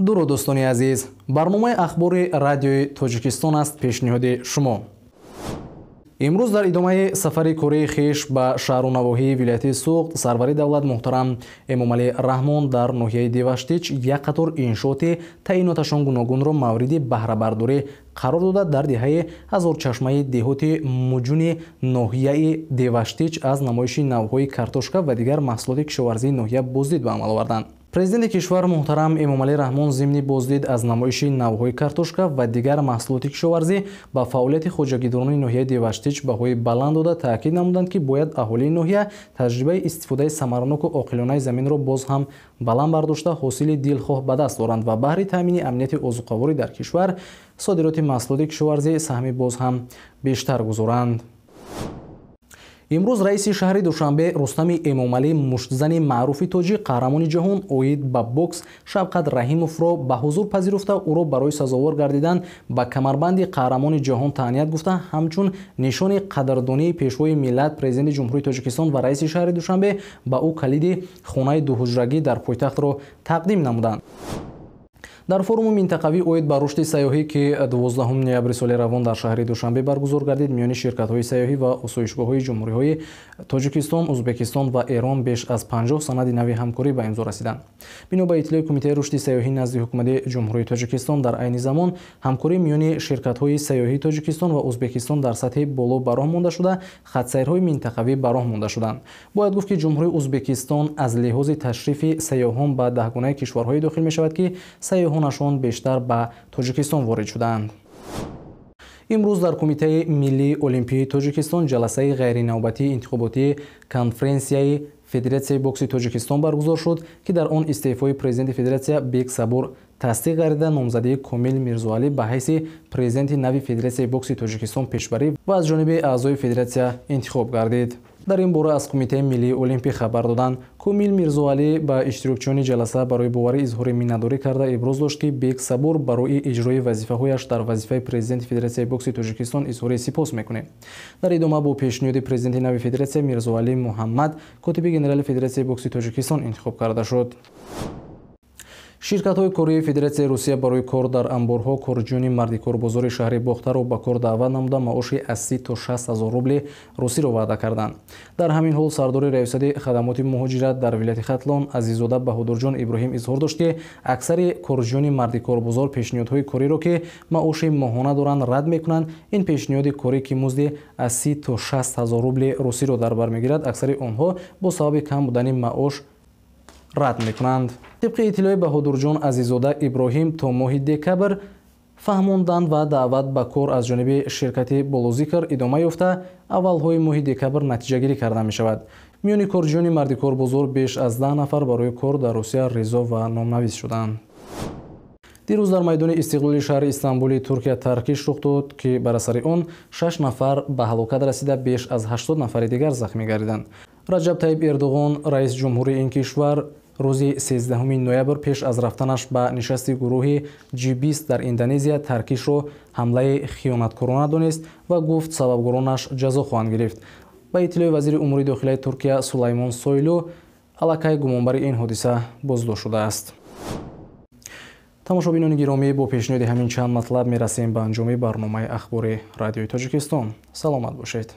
Дуруд, дӯстони азиз, барномаи ахбори радиои Тоҷикистон аст пешниҳоди шумо. Имрӯз дар идомаи сафари кории хеш ба шаҳру навоҳии вилояти Суғд сарвари давлат муҳтарам Эмомалӣ Раҳмон дар ноҳияи Деваштич як қатор иншооти таъиноташон гуногунро мавриди баҳрабардорӣ қарор дода, дар деҳаи Ҳазорчашмаи деҳоти Муҷуни ноҳияи Деваштич аз намоиши навъҳои картошка ва дигар маҳсулоти кишоварзии ноҳия боздид ба амал оварданд. Президенти кишвар муҳтарам Эмомалӣ Раҳмон зимни боздид аз намоиши навъҳои картошка ва дигар маҳсулоти кишоварзӣ ба фаъолияти хоҷагидорони ноҳияи Деваштич баҳои баланд дода, таъкид намуданд, ки бояд аҳолии ноҳия таҷрибаи истифодаи самараноку оқилонаи заминро боз ҳам баланд бардошта, ҳосили дилхоҳ ба даст оранд ва баҳри таъмини амнияти озуқаворӣ дар кишвар содироти маҳсулоти кишоварзӣ саҳми боз ҳам бештар гузоранд. Имрӯз раиси шаҳри Душанбе Рустами Эмомалӣ муштзани маъруфи тоҷик, қаҳрамони ҷаҳон оид ба бокс Шавқат Раҳимовро ба ҳузур пазируфта, ӯро барои сазовор гардидан ба камарбанди қаҳрамони ҷаҳон таҳният гуфта, ҳамчун нишони қадрдонии пешвои миллат, президенти Ҷумҳурии Тоҷикистон ва раиси шаҳри Душанбе ба ӯ калиди хонаи дуҳуҷрагӣ дар пойтахтро тақдим намуданд. Дар форуми минтақавӣ оид ба рушди сайёҳӣ, ки 12 ноябри соли равон дар шаҳри Душанбе баргузор гардид, миёни ширкатҳои сайёҳӣ ва осоишгоҳҳои ҷумҳуриҳои Тоҷикистон, Ӯзбекистон ва Эрон беш аз 50 санади нави ҳамкорӣ ба имзо расиданд. Бино ба иттилои Кумитаи рушди сайёҳӣ назди ҳукумати Ҷумҳурии Тоҷикистон, дар айни замон ҳамкорӣ миёни ширкатҳои сайёҳии Тоҷикистон ва Ӯзбекистон дар сатҳи боло ба роҳ монда шуда, хатсайрҳои минтақавӣ ба роҳ монда шуданд. Бояд гуфт, ки Ҷумҳурии Ӯзбекистон аз лиҳози ташрифи сайёҳон ба даҳгонаи кишварҳое дохил мешавад, ки сайёҳонашон бештар ба Тоҷикистон ворид шудаанд. Имрӯз дар Кумитаи миллии олимпии Тоҷикистон ҷаласаи ғайринавбатии интихоботии конференсияи Федератсияи бокси Тоҷикистон баргузор шуд, ки дар он истеъфои президенти федератсия Бек Сабур тасдиқ гардида, номзадии Комил Мирзоалӣ ба ҳайси президенти нави Федератсияи бокси Тоҷикистон пешбарӣ ва аз ҷониби аъзои федератсия интихоб гардид. Дар ин бора аз Кумитаи миллии олимпӣ хабар доданд. Комил Мирзоалӣ ба иштирокчиёни ҷаласа барои боварӣ изҳори миннатдорӣ карда, иброз дошт, ки Бек Сабур барои иҷрои вазифаҳояш дар вазифаи президенти Федератсияи бокси Тоҷикистон изҳори сипос мекунем. Дар идома бо пешниҳоди президенти нави федератсия Мирзоалӣ Муҳаммад котиби генерали Федератсияи бокси Тоҷикистон интихоб карда шуд. Ширкатҳои кории Федератсияи Русия барои кор дар анборҳо корҷӯёни мардикорбозори шаҳри Бохтаро ба кор даъват намуда, маоши аз 30 то 60 ҳазор рубли русиро ваъда карданд. Дар ҳамин ҳол сардори раёсати хадамоти муҳоҷират дар вилояти Хатлон Азиззода Баҳодурҷон Иброҳим изҳор дошт, ки аксари корҷӯёни мардикорбозор пешниҳодҳои кориро, ки маоши моҳона доранд, рад мекунанд. Ин пешниҳоди корӣ, ки музди аз 30 то 60 ҳазор рубли русиро дар бар мегирад, аксари онҳо бо сабаби кам будани маош рад мекунанд. Тибқи иттилои Баҳодурҷон Азиззода Иброҳим, то моҳи декабр фаҳмонданд ва даъват ба кор аз ҷониби ширкати болозикр идома ёфта, аввалҳои моҳи декабр натиҷагирӣ карда мешавад. Миёни корҷӯёни мардикорбозор беш аз 10 нафар барои кор дар Русия ризо ва номнавис шуданд. Дирӯз дар майдони Истиқлоли шаҳри Истанбули Туркия таркиш рух дод, ки бар асари он 6 нафар ба ҳалокат расида, беш аз 80 нафари дигар захмӣ гардиданд. Раҷаб Таиб Эрдоғон, раиси ҷумҳурии ин кишвар, рӯзи 13 ноябр пеш аз рафтанаш ба нишасти гурӯҳи G20 дар Индонезия таркишро ҳамлаи хиёнаткорона донист ва гуфт, сабабгоронаш ҷазо хоҳанд гирифт. Ба иттилои вазири умури дохилаи Туркия Сулаймон Сойлу, аллакай гумонбари ин ҳодиса боздошт шудааст. Тамошобинони гиромӣ, бо пешниҳоди ҳамин чанд матлаб мерасем ба анҷоми барномаи ахбори радиои Тоҷикистон. Саломат бошед.